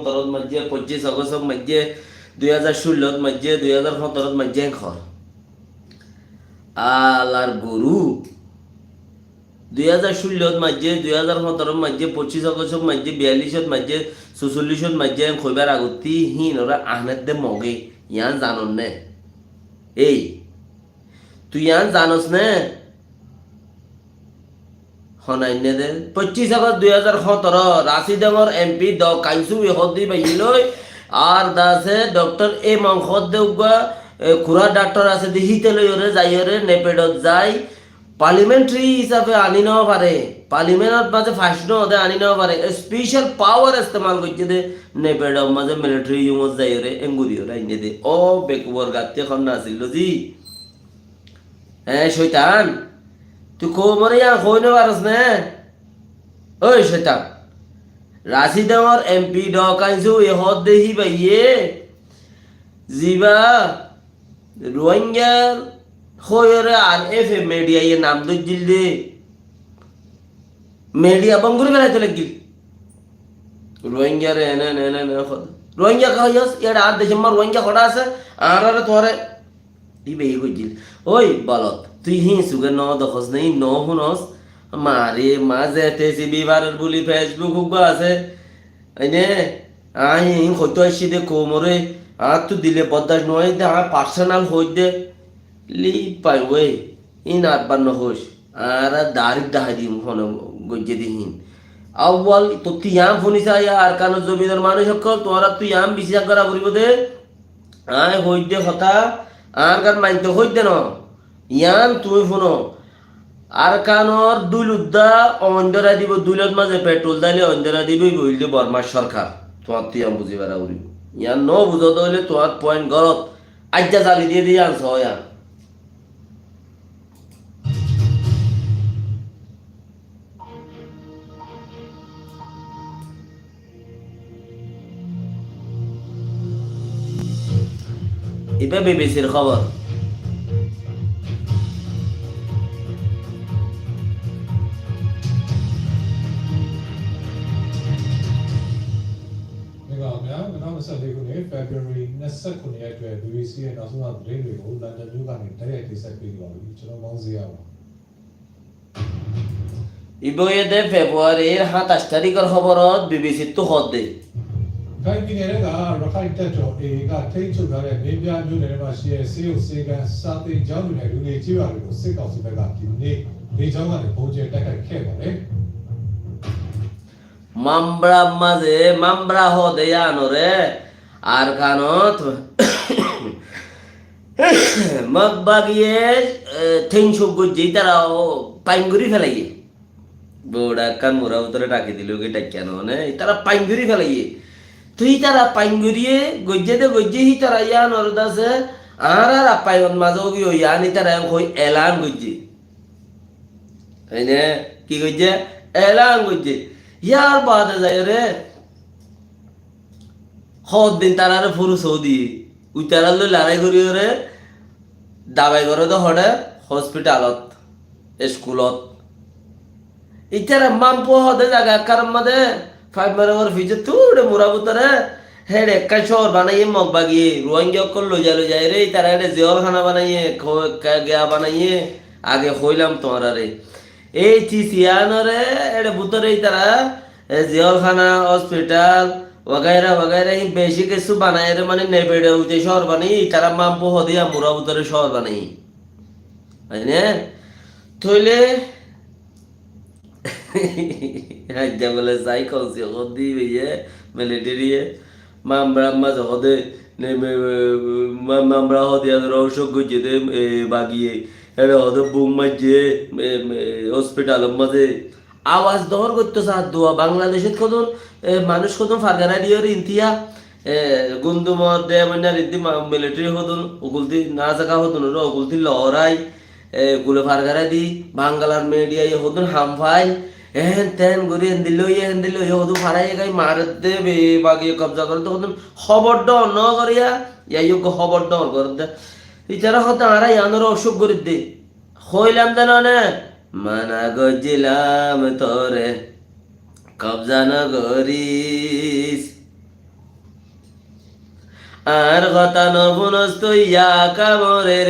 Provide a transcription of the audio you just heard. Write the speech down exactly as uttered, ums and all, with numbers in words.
hóñtorot maijjé, foccíc Ogostot maijjé, dui házar cúllot maijjé, dui házar hóñtorot maijjé, en hoór. Alar goru. Dui házar cúllot maijjé, dui házar hóñtorot maijjé, foccíc Ogostot maijjé, biyallícot maijjé, sucúllicot maijjé, en hoibar agottí híinoré anédde Moge, yián zanos né? Ei, tui yián zanos né? Honainné de. Foccíc Ogost dui házar hóñtoro, Rasídongor M P Do Kain Sui hoódde íbayé loi, ar dase Doktor Emong hoódde uggúa, e, kurá dhaktor asé de híte loiyóre zaiyóre Nepedot zai, parliamentary hísafe aní no fare, parliamentot mazé fac no de aní no fare, special power estemal goijjé de Nepedot mazé military yungot zaiyóre enguriyóre ainné de. Ó bekubor gattí hon no asíl lo zí. Hé, cóitan, tui koumoré yián hoói no faros né? Ói cóitan, Rasídongor M P Do Kain Sui hoódde híbayé, ziba Ruáingar hoiyóre R F A mediaye nam dóijjil de. Media bon gorí felaito laiggíl. Ruáingaré ene, ene, ene, ene hoódde. Ruáinga hoiyós, iyáre añár decór mazé Ruáinga hoçé asé, añáráre tuáñre íbayé goijjíl. Ói bolot, tui híin suge no dekós né, no fúnos, mare, ma zete sibi farer buli Facebook uggúa asé. Aine, añí híin hoitó aiccí de koumoré, añáttu dile boddac no óiye de, añí personal hoóidde. Li pai ói, híin ar bar no hoóis. Añára dairek dahái dim hone goijjé de híin. Awwal, tottú yián fúni sai, Arkanor zobinor manúic ókkol, tuáñrattú yián bisar gora foribó de. Añí hoóidde hotá, añár gán mainto hoóidde no. Yián tuñí fúno. Arkanor dúil uddá oin dórai dibou, dúilot mazé petrol dáile oin dórai dibou, íba óilde Bormar sorkar. Tuáñttú yián buzí fara foribó. Yián no buzó de óile tuáñr point golot. Aijja zali diyé de yián soó yián. Ibá B B C r hóbor. February နှစ်ဆယ့်ခုနစ်ရက်အတွက် BBC ရဲ့နောက်ဆုံးသတင်းတွေကို London မြို့ကနေ တိုက်ရိုက်တင်ဆက်ပေးနေပါပြီ။ ကျွန်တော် မောင်ဇေယျပါ။ Ibá óilde February r háñtaic taríkor hóborot B B C ttú hoódde. ရခိုင်ပြည်နယ်ထဲက ရခိုင်တပ်တော် A A က ထိန်းချုပ်ထားတဲ့ မင်းပြားမြို့နယ်ထဲမှာရှိတဲ့ ဆေးရုံဆေးခန်း၊ စာသင်ကျောင်းတွေနဲ့ လူနေကျေးရွာတွေကို စစ်ကောင်စီဘက်က ဒီနေ့ လေကြောင်းကနေ ဗုံးကြဲတိုက်ခိုက်ခဲ့ပါတယ်။ Mambra mazé, Mambra hoóde yiánoré, Arkanot Mog bagiye, e, théng cuk goijjé, ítara, o, pain gorí felaiyé. Bóra ekkán mura bútore dhaki dilo ki dhaikkán no né, ítara pain gorí felaiyé. Toi ítara pain goríye goijjé de goijjé, ítara yíanor dase añárar appaiyot mazé ógiyoi, yián ítara yián hoi elan goijjé. Ene ki goijjé? Elan goijjé. Yar baade zaiyóre hoddin tarare furus ódiye. Ítara loi larái goríyore dabai goré de hoçé, hospitalot, eskulot. Ítara mampu hoó de zaga ekkánor mazé, faib mare gor fice tude mura bútore, héçe ekkán cóor banaiyé Mog bagiye, Ruáingga ókkol loizai loizaire, ítara héçe ziyólhana banaiyé, ko-, ka-, giya banaiyé, age hoilam tuáñrare. Ei cis yiánore héçe bútore ítara, e, ziyólhana, hospital, wagaira wagaira, hín beci kessú banaiyére, mane, Nebeçe uite cóor banaiyé, ítara mampu hoó de yián mura bútore cóor banaiyé. Óine? Tóile aijja bole sai kousi hoó de íbaye, militariye, Mambra mazé hoó de, ne, me, me, ma, Mambra hoó de, yián roucok goijjé de, e, bagiye, ere hoó de bum maijjé, e, e, hospitalor mazé. Awaz dóñr goittó saá dua, Bangladecót hodún, e, manúic hodún fargarai diyóre intiya, e, Gundumor de, mainnar inti ma-, militari hodún, ukulti, Nazaka hodún ore ukulti lorai, e, gule fargarai di, Banglar mediaye hodún ham fai, eén teén gorí endilla óiye, endilla óiye, hodún farai egai maredde, be-, bagiye kobza goredde, hodún hóbor dóñr no goríya, yai uggwá hóbor dóñr goredde. Ítara hoó de añára yiánore ocuk gorídde. Hoilam de none, mana goijjílam tore, kobza no goris. Añár hotá no fúnos tui, ya kamorer